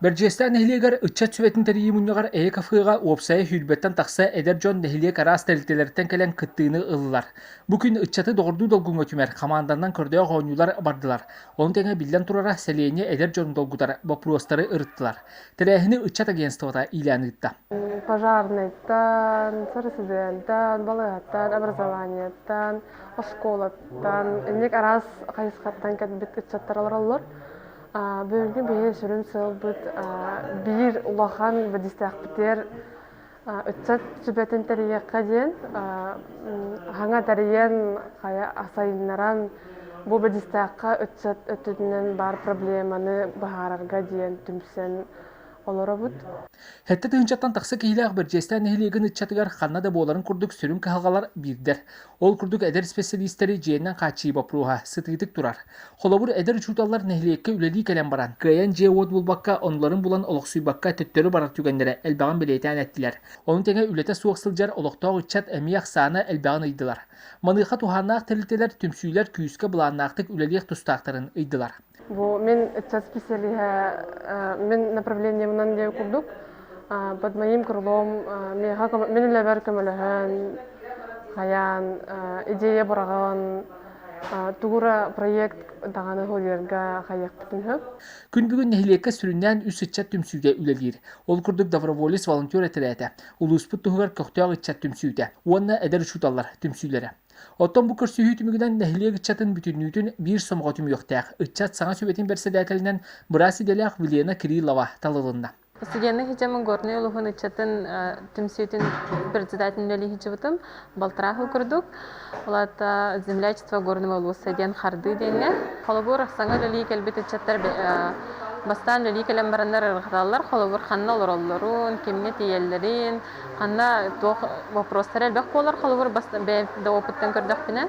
Бэрдьиэстээх нэһилиэгэр ыччат сүбэтин тэрийии мунньаҕар Эйэ кафеҕа уопсайа сүүрбэттэн тахса эдэр дьон нэһилиэк араас тэрилтэлэриттэн кэлэн кыттыыны ыллылар. Бу күн ыччаты доҕордуу долгуҥҥа түмэр хамаанданан көрдөөх оонньуулар бардылар. Ону тэҥэ биллэн турара сэлиэнньэ эдэр дьону долгутар боппуруостары ырыттылар. Тэрээһини ыччат агентствота иилээн ыытта. Пожарнайтан, СРСДНтан, балыыһаттан, образованиеттан, оскуолаттан, инник араас хайысхаттан кэлбит ыччаттар олороллор. Бүгүҥҥү биһиги сүрүн сыалбыт биир улахан бэдистээхпитигэр ыччат сүбэтин тэрийиэххэ диэн хаҥа тэрийэн хайа сайыннаран бу бэдистээххэ ыччат өттүнэн баар проблеманы быһаарарга диэн түмсэн олоробут. Сэттэ тыһыынчаттан тахса киһилээх Бэрдьиэстээх нэһилиэгин ыччатыгар ханна да буоларын курдук сүрүн кыһалҕалар биирдэр. Ол курдук эдэр испэсэлиистэри дьиэнэн хааччыйыы боппуруоһа сытыытык турар. Холобур, эдэр учууталлар нэһилиэккэ үлэлии кэлэн баран, кыайан дьиэ-уот булбакка, оннуларын булан олохсуйбакка төттөрү барар түгэннэрэ элбэҕин бэлиэтээн эттилэр. Ону тэҥэ үлэтэ суох сылдьар олохтоох ыччат эмиэ ахсаана элбэҕин ыйдылар. Маныаха туһааннаах тэрилтэлэр, түмсүүлэр күүскэ былааннаахтык үлэлиэх тустаахтарын ыйдылар. Бу мин ыччат специалиһа мин направлениемынан диэн курдук под моим крылом миэхэ мин үлэбэр көмөлөһөн хайаан идея быраҕан тугура проект даҕаны холуйарга хайыахпытын сөп. Күн бүгүн нэһилиэккэ сүрүннээн үс ыччат түмсүүтэ үлэлиир. Ол курдук доброволец волонтер этэрээтэ, улууспут туһугар көхтөөх ыччат түмсүүтэ уонна эдэр учууталлар түмсүүлэрэ. Оттон бу көрсүһүү түмүгүнэн нэһилиэк ыччатын бүтүннүүтүн биир сомоҕо түмүөхтээх ыччат саҥа сүбэтин бэрэссэдээтэлинэн быраас идэлээх Вилена Кириллова талылынна. Студенный хижамын Горнай улуһун ыччатын түмсүүтүн председателин үлэлии сылдьыбытым балтараа сыл курдук. Ол аата землячество Горного улуса диэн хардыы диэҥҥэ. Холобур, саҥа үлэлии кэлбит ыччаттар бастаан үлэлии кэлэн бараннар ырыталлар. Холобур, ханна олороллорун, кимҥэ тиийэллэрин, Ханна туох вопростар элбэх буолар, холобур, бэйэм да опыттан көрдөхпүнэ.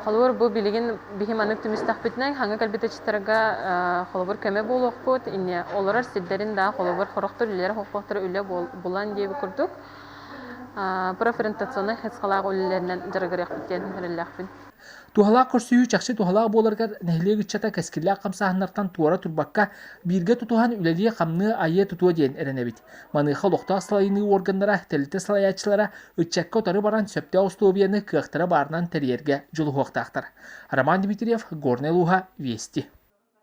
Холобур, бу билигин биһи маннык түмүстэхпитинэ, хаҥа кэлбит ыччаттарга холобур көмө буолуохпут, инньэ олорор сирдэрин да холобур хорохтор үлэлэр хоххохтор үлэ булан диэбит курдук профориентационнай хайысхалаах үлэлэринэн дьарыгырыахпыт диэн эрэллээхпин. Туһалаах көрсүһүү чахчы туһалаах буоларыгар нэһилиэк ыччата кэскиллээх хамсааһыннартан туора турбакка, бииргэ тутуһан үлэлиэ-хамныа, айыа-тутуо диэн эрэнэбит. Маныаха олохтоох салайыныы уорганнара, тэрилтэ салайааччылара ыччакка утары баран сөптөөх условияны кыахтара баарынан тэрийэргэ дьулуһуохтаахтар. Роман Дмитриев, Горнай улууһа, Вести.